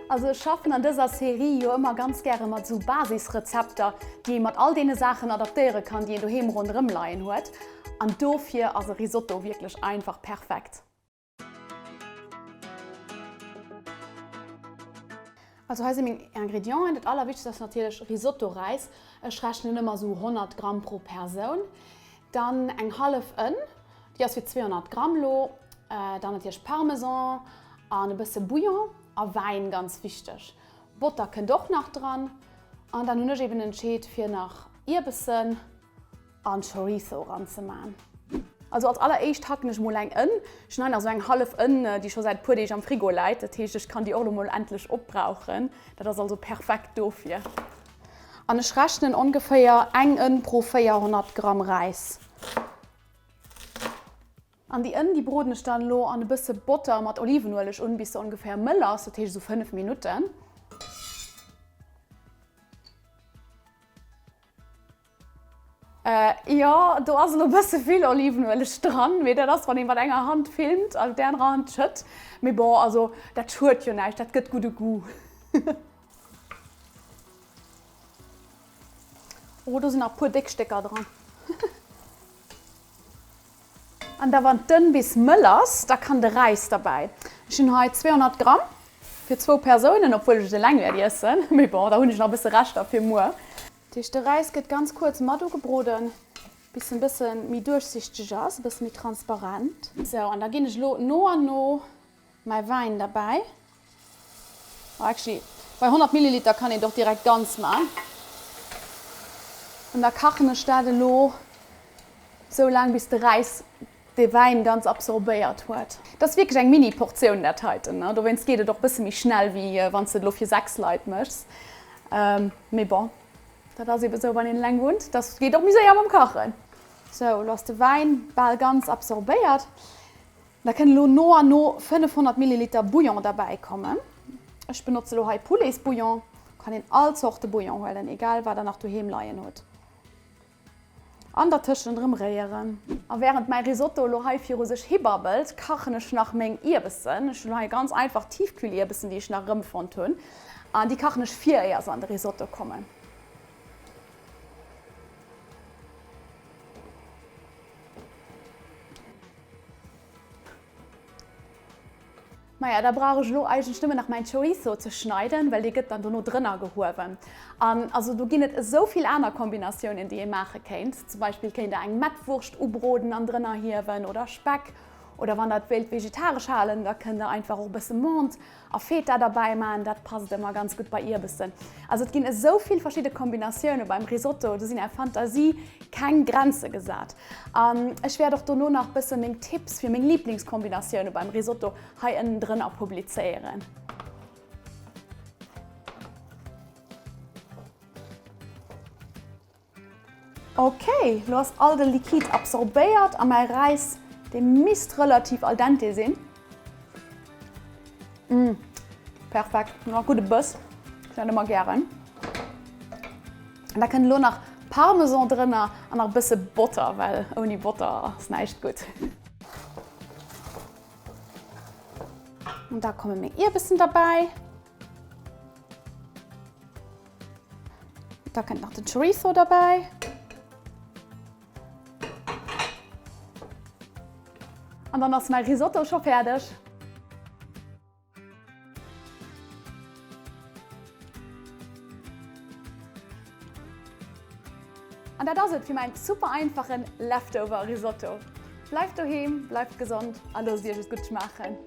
Also ech schaffen an dëser Serie jo ëmmer ganz gäre mat esou Basisrezepter, déi ee mat all deene Saachen adaptéiere kann, déi een doheem ronderëm leien huet. An dofir ass e Risotto wierklech einfach perfekt. Also hei si meng Ingredienten. Dat allerwichtegst ass natierlech Risotto-Räis. Ech rechnen ëmmer esou 100 Gramm pro Persoun. Dann eng hallef Ënn, déi ass fir 200 Gramm lo. Dann natierlech Parmesan an e bësse Bouillon a Wäin, ganz wichteg. Botter kënnt och nach dran. An dann hunn ech eben entscheet fir nach Ierbessen an Chorizo ran ze man. Also als alleréischt hacken ech mol eng Ënn. Ech hunn hei nach sou eng hallef Ënn, déi scho säit puer Deeg am Frigo läit. Dat heescht ech kann déi och lo mol endlech opbrauchen. Dat ass also perfekt dofir. An ech rechnen ongeféier eng Ënn pro 400 Gramm Räis. An déi Ënn déi broden ech dann elo an e bësse Botter mat Olivenueleg un, bis se ongeféier mëll ass, dat heescht esou 5 Minutten. Jo, do ass elo e bësse vill Olivenueleg dran, mee dat ass wann ee mat enger Hand filmt an op där anerer Hand schëtt. Mee bon, also dat schued jo näischt, dat gëtt gudde Goût. Oh, do sinn nach e puer déck Stécker dran. An da wann d'Ënn bis mëll ass, da kann de Räis derbäi. Ech hunn hei 200 Gramm fir zwou Persounen, obwuel ech et eleng wäert iessen, mee bon, da hunn ech nach e bësse Reschter fir muer. Dat heescht, de Räis gëtt ganz kuerz mat ugebroden, bis en bësse méi duerchsichteg ass, e bësse méi transparent. Sou, an da ginn ech elo no an no mäi Wäin derbäi. Oh actually bei 100 Milliliter kann een et och direkt ganz man. An da kachen ech dat elo sou laang bis de Räis de Wäin ganz absorbéiert huet. Dat ass wierklech eng mini Portioun dat heiten, ne? Dowéinst geet et och bësse méi schnell wéi wann s de et elo fir 6 Leit méchs. Mee bon, dat ass ebe sou wann een eleng wunnt, dat geet och méi séier mam Kachen. Sou, elo ass de Wäin bal ganz absorbéiert. Da kënnen elo no an no 500 Milliliter Bouillon derbäi kommen. Ech benotze elo hei Pouletsbouillon, kann een all Zorte Bouillon huelen, egal wat der nach doheem leien hutt. An dertëschent erëm réieren. A wärend mäi Risotto elo hei viru sech hi babbelt, kachen ech nach meng Ierbessen. Ech hunn hei ganz einfach Tiefkühlierbessen, déi ech nach erëmfonnt hunn. An déi kachen ech vir, éier se an de Risotto kommen. Maja, da brauch ech elo eigentlech nëmmen nach mäin Chorizo ze schneiden, well dee gëtt dann dono drënner gehuewen. An also do ginn et esou vill aner Kombinatiounen, déi ee maache kéint. Zum Beispill kéint der eng Mettwurscht ubroden an drënner hiewen oder Speck. Oder wann der et wéilt vegetaresch halen, da kënnt der einfach och e bësse Menthe A Feta derbäi maachen, dat passt ëmmer ganz gutt bei Ierbessen. Also et ginn esou vill verschidde Kombinatioune beim Risotto, do sinn är Fantasie keng Grenze gesat. An ech wäert och dono nach bësse meng Tipps fir meng Liblingskombinatioune beim Risotto hei ënnendrënner publizéieren. Ok, lo ass all de Liquide absorbéiert a mäi Räis, dee misst relativ al dente sinn. Mmh, perfekt, nach gudde Bëss, ech dat ëmmer gären. An da kënnt elo nach Parmesan drënner an nach e bësse Botter, well ouni Botter ass näischt gutt. An da komme meng Ierbessen derbäi. Da kënnt nach den Chorizo derbäi. An dann ass mäi Risotto scho fäerdeg. An dat ass et fir mäin super einfachen Leftover Risotto. Bleift doheem, bleift gesond a loosst iech et gutt schmaachen.